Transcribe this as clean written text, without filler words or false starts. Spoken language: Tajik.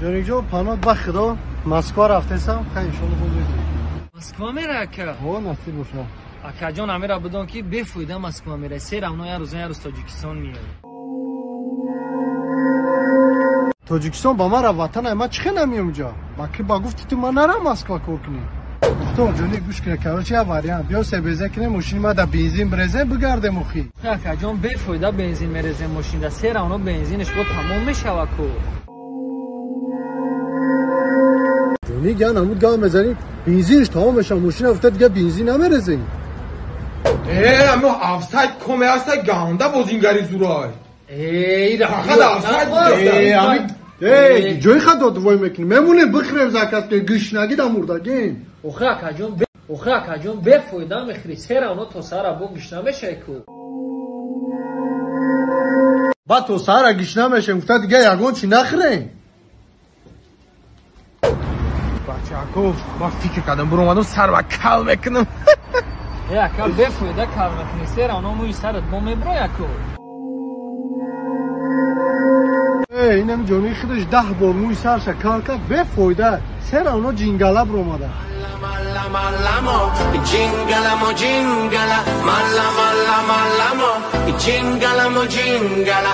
Ҷонибҷон, паноҳ ба Худо, Москва рафтесам, хай иншолло боз мебинем. Москва мера, ака? Ҳо, насиб боша. Акаҷон, амира бидон ки бефоида Москва мера, се равно як рӯз як рӯз Тоҷикистон меояд. Тоҷикистон ба ман ватан, ман чӣ хел намеом ҷа? Ба ки ба гуфти ту ман нарам Москва кор кунем. Мухтор ҷони, гӯш кунед, короче, як вариант. Биё себеза кунем, мошини ма да бензин брезем, бигардем охи. Акаҷон, бефоида бензин мерезем мошинда, се равно бензинаш бо тамом мешава ку. Ҷони, ган амуд гап мезанӣ, бензинш тамом мешава, мошина гуфта дига бензин намерезем. Э, амо офсайд коме аста ганда бозингари зурай. Эй, Фақат офсайд. Э, ами эй, ҷои хат додвой мекунем. Мемонем бихӯрем заказ кунем, гӯшнагӣ да мурдагем. Охи акаҷон, охи акаҷон, бефоида мехӯри, се равно то саҳара бо гишна мешавӣ ку. Баъд то саҳара гишна мешавем, гуфта дига ягон чӣ нахӯрем. Бачако, ман фикр кардам, буромадам сар ба кал мекунам. Э, ака, бефоида кал мекунӣ, се равно мӯи сарат бо меброя ку. Э, инам ҷони худаш 10 бор мӯи сарша кал кард, бефоида, се равно ҷингала биромада. Malamo, jingala mo jingala, mala mala malamo, jingala mo jingala.